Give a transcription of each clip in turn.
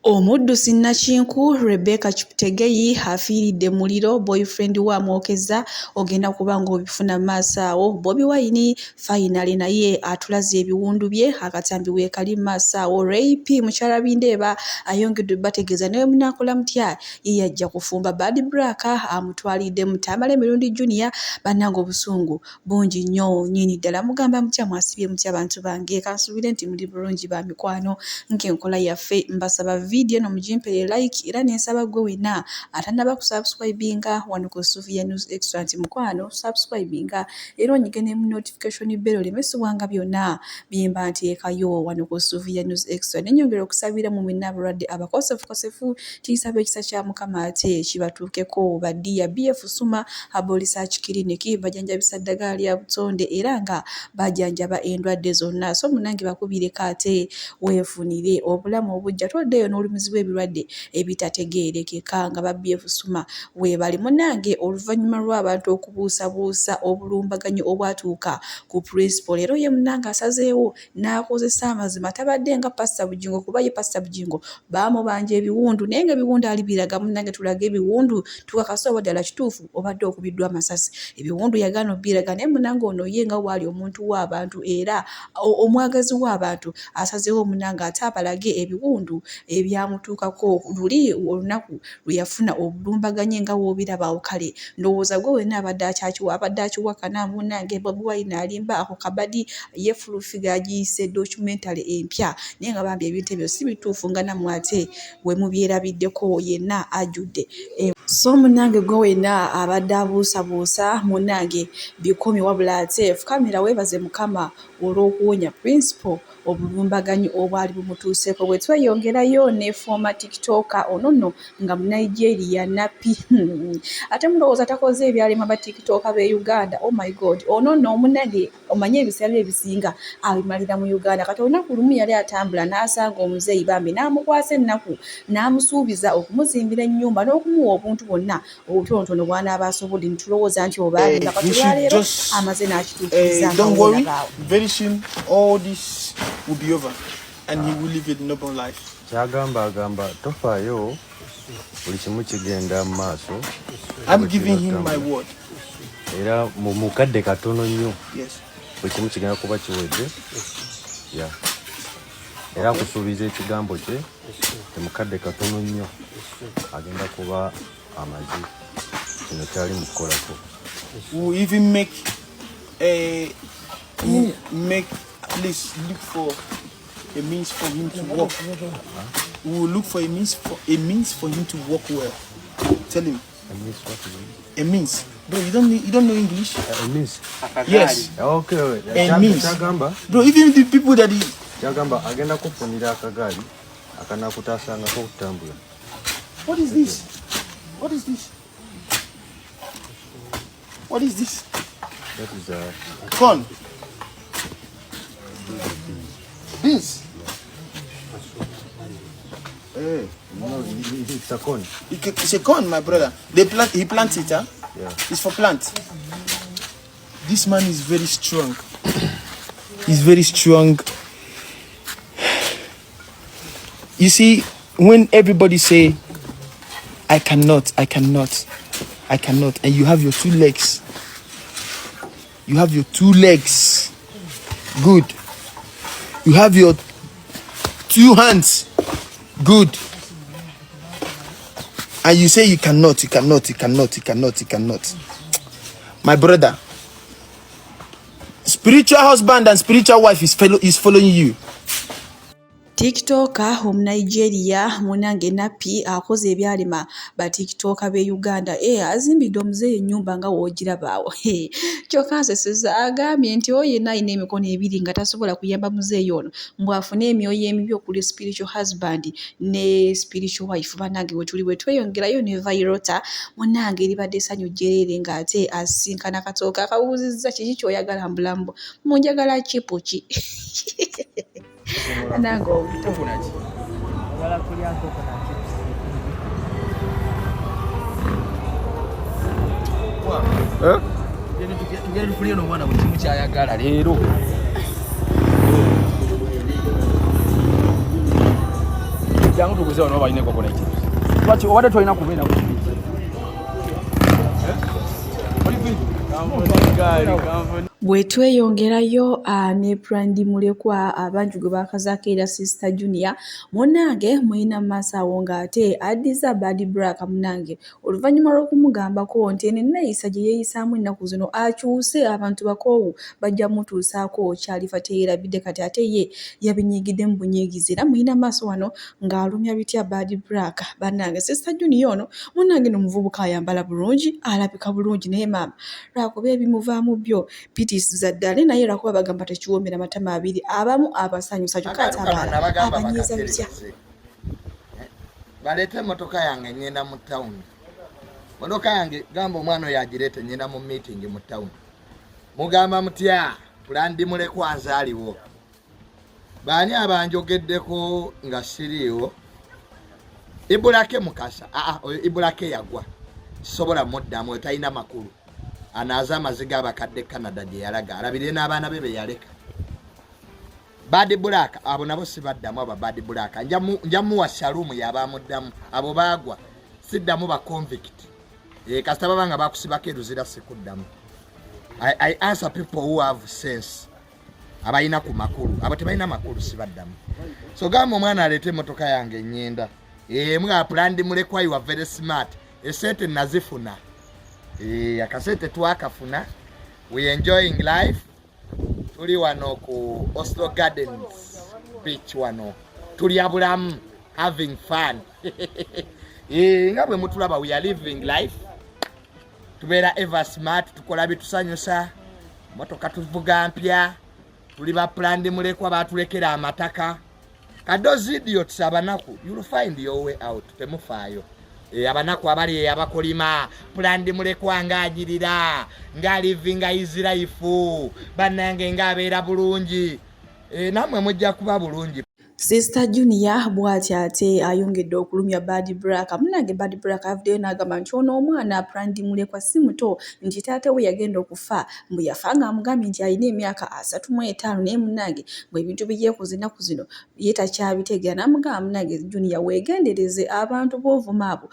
Omuddusi nnakinku Rebecca Cheptegei afiiridde mu muliro boyfriend we amwokezza ogenda kuba ng'obifuna mu maaso awo. Bobi Wine fayinale naye atulaze ebiwundu bye akatambi weekali mu maaso awo. Ray P mukyala Bindeeba ayongedde obbategeeza ne bwe munaakola mutya ye yajja kufumba. Bad Black amutwaliddemu Tamale Mirundi Junior bannange obusungu bungi nnyo nnyini ddala. Mugamba mutya, mwasibye mutya bantu bange? Kansuubire nti muli bulungi ba mikwano ng'enkola yaffe. Mbasaba vidiyo eno mugimpere like era ne nsaba ggwe wenna atannaba kusubscribinga wano ku Sofia News Extra nti mukwano subscribinga era onyige ne mu notification bell oleme subwanga byonna bye mba nteekayo wano ku Sofia News Extra. Ne nnyongera okusabira mu mwenna abalwadde abakosefukosefu tinsaba ekisa kya Mukama ate kibatuukeko. Ba dear BF Suma Herbal Research Clinic bajanjabisa ddagala lya butonde era nga bajanjaba endwadde zonna. So munnange bakubireko ate weefunire obulamu obuggya toddeeyo n'olumizibwa ebirwadde ebitategeerekeka nga ba BF Suma weebali. Munnange oluvannyuma lw'abantu okubuusabuusa obulumbaganyi obwatuuka ku Principal leero ye munnange asazeewo n'akozesa amazima tabadde nga Pasita Bugingo kuba ye Pasita Bugingo baamubanja ebiwundu naye nga ebiwundu alibiraga munnange tulage ebiwundu tukakase oba ddala kituufu obadde okubiddwa amasasi ebiwundu yagaana obiraga naye munnange ono ye nga waali omuntu w'abantu era omwagazi w'abantu asazeewo munnange ate abalage ebiwundu ebyamutuukako luli olunaku lwe yafuna obulumbaganyi nga w'obiraba awo kale ndowooza gwe wenna abadde akyakiwa abadde akiwakana munnange Bobi Wine alimba ako kabadi ye full figure agiyise documentary empya naye nga bambi ebintu ebyo si bituufu nga nammwe ate we mubyerabiddeko yenna ajjudde so munnange gwe wenna abadde abuusabuusa munnange bikomye wabula ate fukamira weebaze Mukama olw'okuwonya Principal obulumbaganyi obwali bumutuuseeko. Bwe tweyongerayo ne former TikToker ono nno nga Munigeria Nappy ate mulowooza takoze ebyalema ba TikToker b'e Uganda? Oh my God, ono nno munnange omanyi ebiseera bye ebisinga abimalira mu Uganda. Kati olunaku lumu yali atambula n'asanga omuzeeyi bambi n'amukwasa ennaku n'amusuubiza okumuzimbira ennyumba n'okumuwa obuntu bwonna obutonotono bw'anaaba asobodde ne tulowooza nti oba alimba. Kati olwaleero amaze n'akituukiriza nga Don't worry, woolaba awo. Very soon all this will be over and he will live a noble life. Kyagamba agamba tofaayo buli kimu kigenda mu maaso. I'm giving him my word. Era mu mukadde katono nnyo Yes. buli kimu kigenda kuba kiwedde ya era akusuubiza ekigambo kye ti mukadde katono nnyo agenda kuba amaze kino kyali mu kukolako. We will even make at least look for a means for him to walk. We will look for a means for him to walk well. Tell him. A means what is it? A means. Bro, you don't know English? A means. Yes. Okay. A means. Kyagamba Bro, even the people that he kyagamba agenda kufunira akagaali akanakutaasangako okutambula. What is this? What is this? What is this? That is a Corn. Beans. Hey, no, it's a corn. It's a corn, my brother. They plant. He plants it, huh? Yeah. It's for plant. This man is very strong. He's very strong. You see, when everybody say, "I cannot, I cannot, I cannot," and you have your two legs. You have your two legs. Good. You have your two hands. Good. And you say you cannot, you cannot, you cannot, you cannot, you cannot. My brother, spiritual husband and spiritual wife is following you. TikToker Omunigeria munnange Nappy akoze ebyalema ba TikToker b'e Uganda. Azimbidde omuzeeyi ennyumba nga w'ogiraba awo. Kyokka asesezza agambye nti oyo yenna alina emikono ebiri nga tasobola kuyamba muzeeyi ono mbu afune emyoyo emibi okuli spiritual husband ne spiritual wife. Bannange we tuli bwe tweyongerayo ne Vyroota munnange eribadde essanyu jjereere ng'ate asisinkana Katooke akabuuzizza kiki ky'oyagala mu bulamu bwo munjagala kipu ki? Nange obuto. Oyagala kulya nkoko na chips. Eh? Tugende tufunire n'omwana buli kimu kyayagala leero. Jangu tuguze wano balina enkoko ne chips. Lwaki obadde tolina kubeera ku beach? Bwe tweyongerayo ne Brandy Mulekwa abangi gwe baakazaako era Sister Junior munnange mulina mu maaso awo ng'ate addiza Bad Black munnange oluvannyuma lw'okumugambako nti eno enneeyisa gye yeeyisaamu ennaku zino akyuse abantu bakoowu bajja mutuusaako kyalifa teyerabidde kati ate ye yabinyiigiddemu bunyiigizi era mulina maaso wano ng'alumya bitya Bad Black bannange Sister Junior ono munnange no muvubuka ayambala bulungi alabika bulungi naye maama lwakuba ebimuvaamu byo bitiisiza ddala naye lwakuba bagamba tekiwoomera matama abiri abamu abasanyusa kyokka ate abalala abanyiiza bitya. Baleete emmotoka yange ngenda mu tawuni. Motoka yange gamba omwana oyo agireete ngenda mu meeting mu tawuni. Mugamba mutya pulandi mulekwa nzaaliwo. Baani abanjogeddeko nga siriiwo? Ibulake Mukasa. Aa, oyo Ibulake yagwa. Sisobola muddamu oyo talina makulu. Anaaze amaziga abakadde Canada gye yalaga alabirire n'abaana be be yaleka. Bad Black abo nabo sibaddamu aba Bad Black nja muwa Shalom yaba amuddamu abo baagwa siddamu ba convict e, kasita baba nga bakusibako eruzira sikuddamu. I answer people who have sense abalina ku makulu abo tebalina makulu sibaddamu. So gamba omwana aleete emmotoka yange enyenda mga plandi mulekwa you are very smart esente nazifuna akasente twakafuna we enjoying life. Tuli wano ku Oslo Gardens beach wano tulya bulamu having fun. Nga bwe mutulaba we are living life, tubeera ever smart, tukola bitusanyusa, motoka tuvuga mpya, tuli ba plandi mulekwa batulekera amataka. Kadozi idiots abanaku, you'll find your way out, temufaayo. Abanaku abali abakolima plandi mulekwa ng'ajirira ng'alivinga his life bannange ng'abeera bulungi. Nammwe mujja kuba bulungi. Sister Junior bw'ati ate ayongedde okulumya Bad Black. Munnange Bad Black avuddeyo n'agamba nti ono omwana Brandi Mulekwa si muto, nti taata we yagenda okufa mbu yafa ng'amugambye nti alina emyaka 35 naye munnange mbu ebintu bye yeekoze ennaku zino ye takyabitegeera. N'amugamba munnange Junior weegendereze abantu b'ovuma abo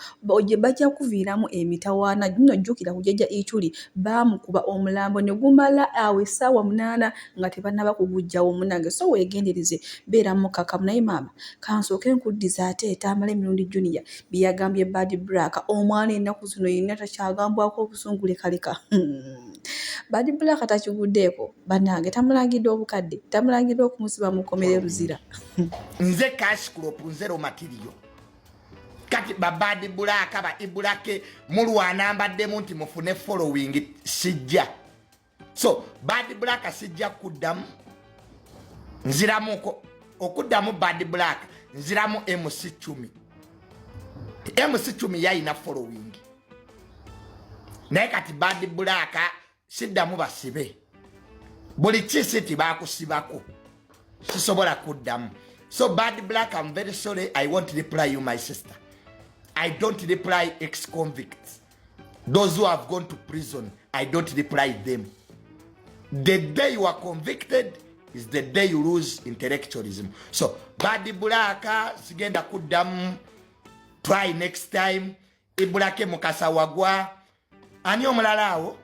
bajja kuviiramu emitawaana. Nno jjukira ku jjajja Ichuli baamukuba omulambo ne gumala awo essaawa 8 nga tebannaba kuguggyawo munnange, so weegendereze beera mukkakkamu. Naye maama kansooke nkuddiza ate Tamale Mirundi Junior bye yagambye Bad Black omwana ennaku zino yenna takyagambwako obusungu lekaleka. Bad Black takiguddeeko bannange, tamulangidde obukadde, tamulangidde okumusiba mu kkomera e Luzira. Nze cash crop, nze raw material. Kati ba Bad Black ba Ibulake mulwana mbaddemu nti mufune following sijja. So Bad Black sijja kuddamu, nziramuko okuddamu Bad Black, nziramu MC Chumi. MC Chumi yayina following naye kati Bad Black siddamu basibe buli kisiti bakusibako sisobola kuddamu. So Bad Black, I'm very sorry, I won't reply you my sister. I don't reply ex-convicts, those who have gone to prison. I don't reply them. The day you are convicted is the day you lose intellectualism. So Bad Black sigenda kuddamu, try next time. Ibulake Mukasa wagwa. Ani omulala awo?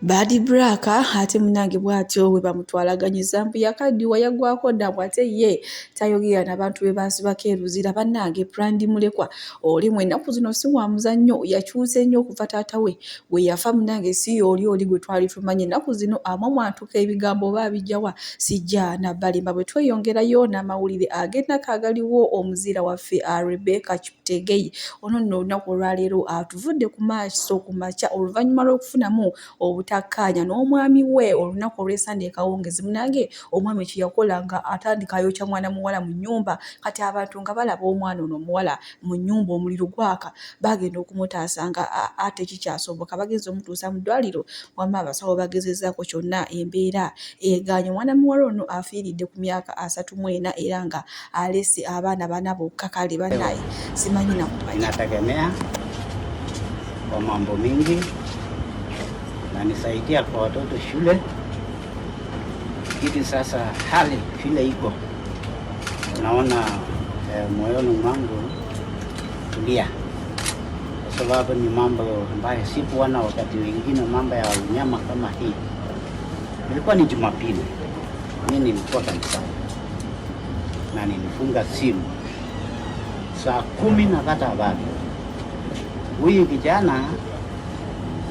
Bad Black ate munnange bw'atyo bwe bamutwalaganyiza mbu yakaddiwa yaggwako dda mbu ate ye tayogera n'abantu be baasibako e Luzira. Bannange Brandi Mulekwa oli mu ennaku zino si wa muzannyo, yakyuse nnyo okuva taata we bwe yafa. Munnange si y'oli oli gwe twali tumanyi. Ennaku zino amwamwatuka ebigambo oba abijja wa sijja nabbalimba. Bwe tweyongerayo n'amawulire ag'ennaku agaliwo, omuziira waffe Rebecca Cheptegei ono nno olunaku olwaleero atuvudde ku maaso ku makya oluvannyuma lw'okufunamu obutakkaanya n'omwami we olunaku olw'Essande ekawungezi. Munnange omwami kye yakola nga atandika ayokya mwana muwala mu nnyumba. Kati abantu nga balaba omwana ono omuwala mu nnyumba omuliro gwaka, bagenda okumutaasa nga ate kikyasoboka, bagenze omutuusa mu ddwaliro wamma abasawo bagezezzaako kyonna embeera egaanye. Omwana muwala ono afiiridde ku myaka 34 era nga alese abaana bana bokka. Kale bannaye simanyi nakumanya. Inategemea kwa mambo mingi na nisaidia kwa watoto shule. Hivi sasa hali vile iko, naona Moyoni mwangu tulia, kwa sababu ni mambo ambayo sikuona wakati wengine, mambo ya unyama kama hii. Ilikuwa ni Jumapili, mimi nilikuwa kanisani na nilifunga simu saa 10 napata habari huyu kijana,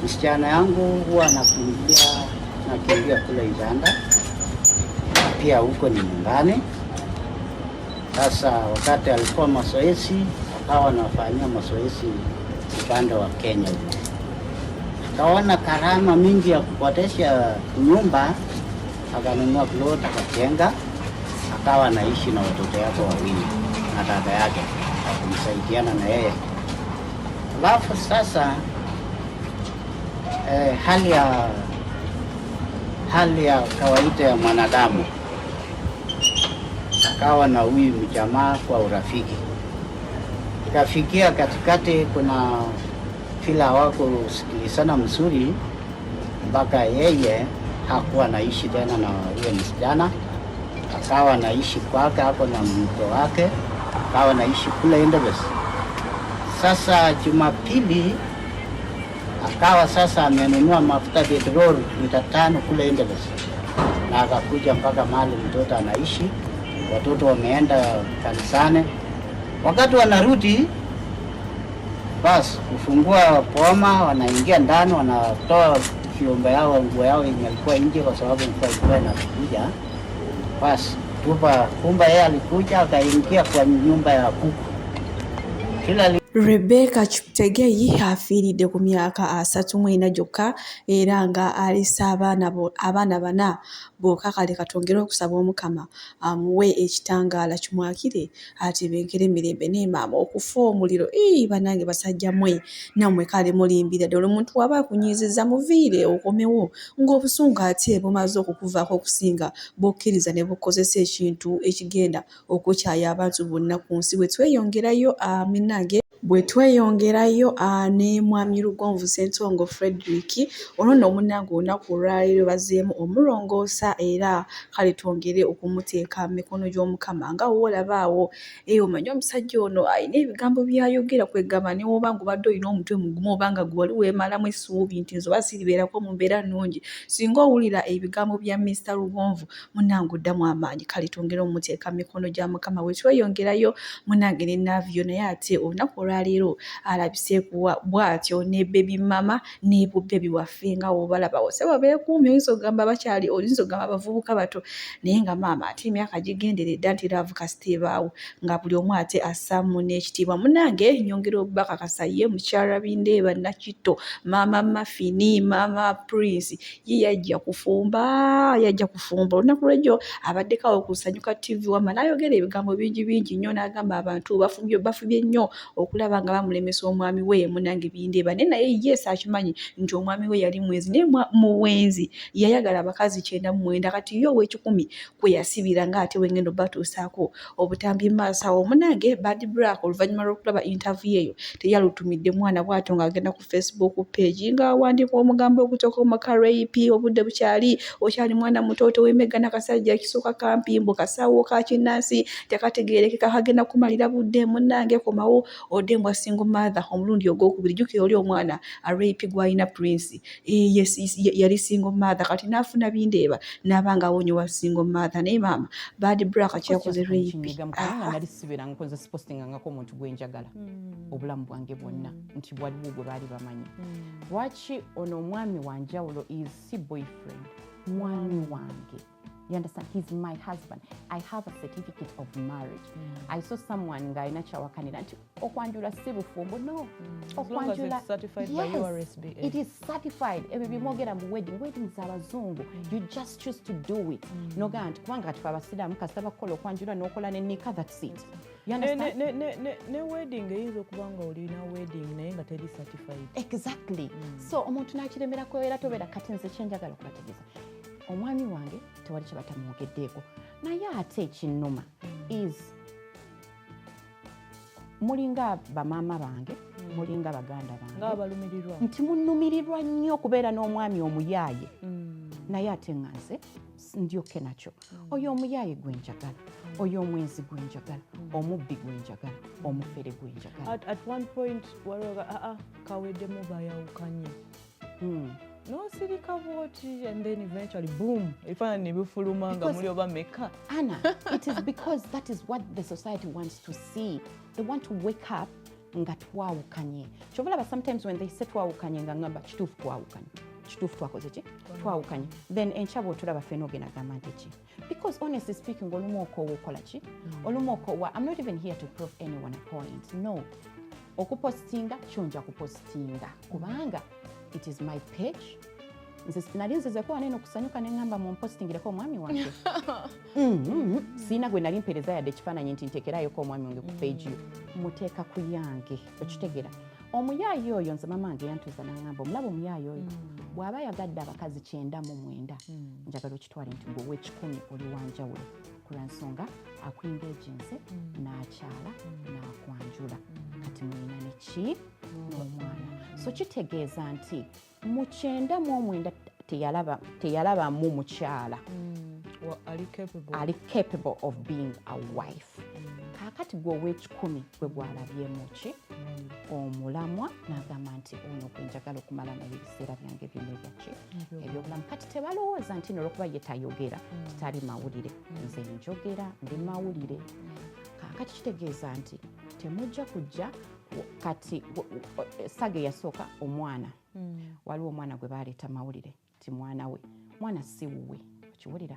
msichana yangu huwa nakimbia kule Uganda, pia huko ni nyumbani. Sasa wakati alikuwa mazoezi, akawa anafanyia mazoezi upande wa Kenya huko, akaona gharama mingi ya kukodesha nyumba, akanunua plot akajenga, akawa anaishi na watoto yake wawili na dada yake kumsaidiana na yeye. Alafu sasa hali ya kawaida ya mwanadamu, akawa na huyu mjamaa kwa urafiki, ikafikia katikati, kuna vile hawakusikilizana mzuri, mpaka yeye hakuwa naishi tena na huyo msichana, akawa naishi kwake hapo na mke wake, akawa naishi kule Endebess. Sasa Jumapili akawa sasa amenunua mafuta petroli lita 5 kule Endebess, na akakuja mpaka mahali mtoto anaishi. Watoto wameenda kanisani, wakati wanarudi basi kufungua boma, wanaingia ndani, wanatoa vyombo yao, nguo yao yenye alikuwa nje, kwa sababu mvua ilikuwa inakuja. Basi tupa, kumbe yeye alikuja akaingia kwa nyumba ya kuku kila Rebecca Cheptegei afiiridde ku myaka 34 gyokka era nga alese abaana bana bokka. Kale katwongere okusaba Omukama amuwe ekitangaala kimwakire atebenkere emirembe. Naye maama okufa omuliro, ii bannange basajja mmwe nammwe kale mulimbira ddala. Omuntu bw'aba akunyiizizza muviire okomewo ng'obusungu ate bumaze okukuvaako okusinga bw'okkiriza ne bukukozesa ekintu ekigenda okukyaya abantu bonna ku nsi. Bwe tweyongerayo munnange, bwe tweyongerayo ne Mwami Lugonvu Ssentongo Frederick, ono nno munnange olunaku olwaleero bazzeemu omulongoosa era kale twongere okumuteeka mu mikono gy'Omukama nga w'olaba awo. Omanyi omusajja ono alina ebigambo by'ayogera, kwegamba ne bw'oba ng'obadde olina omutwe mugumu oba nga gwe wali weemalamu essuubi nti nze oba siribeerako mu mbeera nnungi, singa owulira ebigambo bya Mr Lugonvu, munnange oddamu amaanyi. Kale twongere ommuteeka mu mikono gya Mukama. Bwe tweyongerayo munnange ne Navio, naye ate olunaku olwaleero alabise bw'atyo ne baby mama ne bu baby waffe nga w'obalaba ssebo beekuumye, oyinza okugamba bakyali, oyinza okugamba abavubuka bato, naye nga maama ate emyaka gigenderedde nti love kasita ebaawo nga buli omu ate assaamu n'ekitiibwa. Munnange nyongera okubakakasa ye mukyala Bindeeba Nakitto, maama Mafini, maama Prince, ye yajja kufumba, yajja kufumba. Olunaku lw'ejjo abaddeko awo ku Sanyuka TV wamma n'ayogera ebigambo bingi bingi nnyo, n'agamba abantu bafubye nnyo okulaba nga bamulemesa omwami we munnange Bindeeba, naye ye saakimanyi nti omwami we yali mwenzi, naye mu bwenzi yayagala abakazi 99, kati ye ow'ekikumi kwe yasibira ng'ate bwe ngenda obbatuusaako obutambi mu maaso awo. Munnange Bad Black oluvannyuma lw'okulaba interview eyo teyalutumidde mwana bw'atyo ng'agenda ku Facebook page ng'awandiika omugambo ogutokoma ka rape, obudde bukyali, okyali mwana muto, teweemegana kasajja ekisooka kampi mbu kasawo ka kinnansi tekategeerekeka kagenda kumalira budde. Munnange komawo odde mbwa single mother omulundi ogwokubiri, jjukira oli omwana rape gw'alina Prince yali single mother, kati n'afuna Bindeeba n'aba ng'awonye wa single mother. Naye maama Bad Black kyeyakoze rape. Kubanga nali sibeerangako nze sipostingangako omuntu gwe njagala obulamu bwange bwonna nti waliwo gwe baali bamanyi. Lwaki ono omwami wanjawulo is si boyfriend, mwami wange. You understand? He's my husband. I have a certificate of marriage. I saw someone ng'alina kyawakanira nti okwanjula si bufumbo. No. As long as it's certified by URSBA. It is certified. Ebyo byemwogera mu wedding, weddings abazungu. You just choose to do it. Nogamba nti kubanga kati fe abasiraamu kasita bakukola okwanjula n'okola ne nika, that's it. You understand? Ne wedding eyinza okuba nga olina wedding naye nga teri certified. Exactly. So omuntu n'akiremerako era tobeera. Kati nze kyenjagala okubategeeza, omwami wange tewali kye batamwogeddeeko, naye ate ekinnuma is mulinga bamaama bange, mulinga baganda bange ng'abalumirirwa nti munumirirwa nnyo okubeera n'omwami omuyaaye, naye ate nga nze Ndyoke nakyo. Oyo omuyaaye gwe njagala, oyo omwenzi gwe njagala, omubbi gwe njagala, omufere gwe njagala. At one point waliwo aa kaweddemu, bayawukanye. Nosirika bwoti and then eventually, boom, ebifaananyi ne bifuluma nga muli oba meka. Anna, it is because that is what the society wants to see. They want to wake up nga twawukanye. Kyova olaba sometimes when they say twawukanye, nga ngamba kituufu twawukanye, kituufu twakoze ki, twawukanye. Then enkya bwotulaba ffena ogenda gamba nti ki? Because honestly speaking, olumu okoowa okola ki, olumu okoowa. I'm not even here to prove anyone a point, no. Okupostinga kyonja kupostinga kubanga it is my page. Nze nali nzizeko wanene okusanyuka neŋŋamba mumpostingireko omwami wange. Siina gwe nali mpeereza yadde ekifaananyi nti nteekerayoko omwami wange ku page yo, muteeka ku yange. Okitegeera? Omuyaayi oyo, nze mama wange yantuuza naŋŋamba, omulaba omuyaayi oyo bw'aba ayagadde abakazi 99, njagala okitwale nti gwe ow'ekikumi oli wanjawulo, ku lwa nsonga akuengaginze n'akyala n'akwanjula, kati mulina neki n'omwana. So kitegeeza nti mu 99 teyalabamu mukyala ali capable. Ali capable of being a wife. Kaakati gwe ow'ekikumi gwe gwalabyemu ki omulamwa n'agamba nti ono gwe njagala okumala naye ebiseera byange byonna ebyaki ebyobulamu. Kati tebalowooza nti no olwokuba ye tayogera titali mawulire. Nze njogera, ndi mawulire. Kaakati kitegeeza nti temujja kujja kati saga eyasooka omwana, waliwo omwana gwe baleeta mawulire ti mwana we, mwana si wuwe. Okiwulira?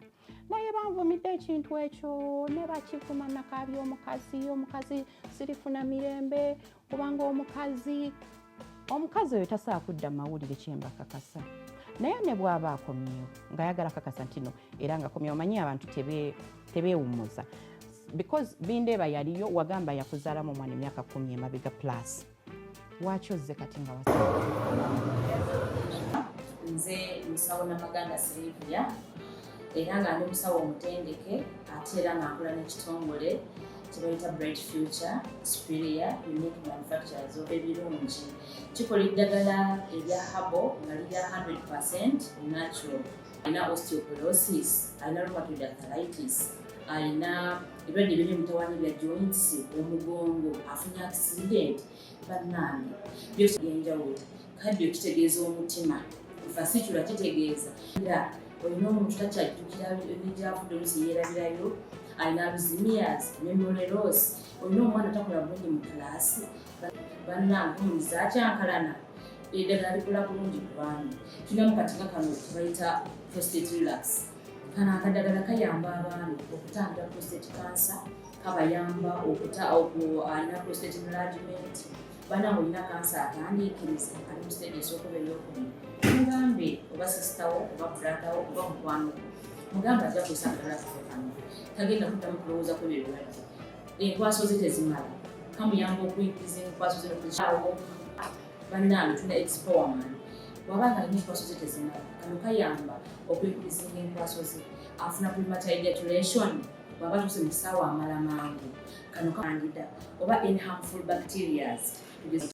Naye banvumidde ekintu ekyo ne bakivuma, nakaabya omukazi, omukazi sirifuna mirembe kubanga omukazi oyo tasobola kudda mawulire, kyembakakasa. Naye ne bw'aba akomyewo ng'ayagala kakasa nti no era ng'akomyewo, omanyi abantu tebeewummuza because Bindeeba yaliyo wagamba yakuzaalamu omwana emyaka 10 emabega plus, lwaki ozze kati nga wasa? Nze musawo Namaganda Silivia, era nga ndi musawo omutendeke, ate era nga nkola n'ekitongole kyebayita Bright Future Superior Unique Manufacturers of ebirungi. Kikola eddagala erya herbal nga lirya 100 natural. Alina osteoporosis, alina rheumatoid arthritis, alina ebirwadde ebiri emutawaanya bya joints, omugongo, afunye accident, bannange byose byenjawulo. Cardio kitegeeza omutima, vascular kitegeeza era olina omuntu takyajjukira negyavudde, olusi yeerabirayo, alina Alzheimer's, memory loss, olina omwana takola bulungi mu kilaasi, bannange hormone zakyankalana, eddagala likola bulungi ku baami. Tulinamu kati nga kano kebayita prostate relax. Kano akadagala kayamba abaami okutangira prostate cancer, kabayamba okuta alina prostate enlargement. Bannange, olina kansa atandiikiriza, ali mu stage esooka oba eyokubiri, mugambe oba sister wo oba brother wo oba mukwano gwo, mugambe ajja kukozesa akadagala kaffe kano, tagenda kuddamu kulowooza ku ebyo ebirwadde. Enkwaso ze tezimala, kamuyamba okuyingiza enkwaso ze nokuzaawo. Bannange, tulina expowerman, bw'aba nga alina enkwaso ze tezimala, kano kayamba okuyingizinga enkwaso ze. Afuna premature ejaculation, bw'aba tuuse mu kisaawa amala mangu, kano candida oba any harmful bacterias. Tugeza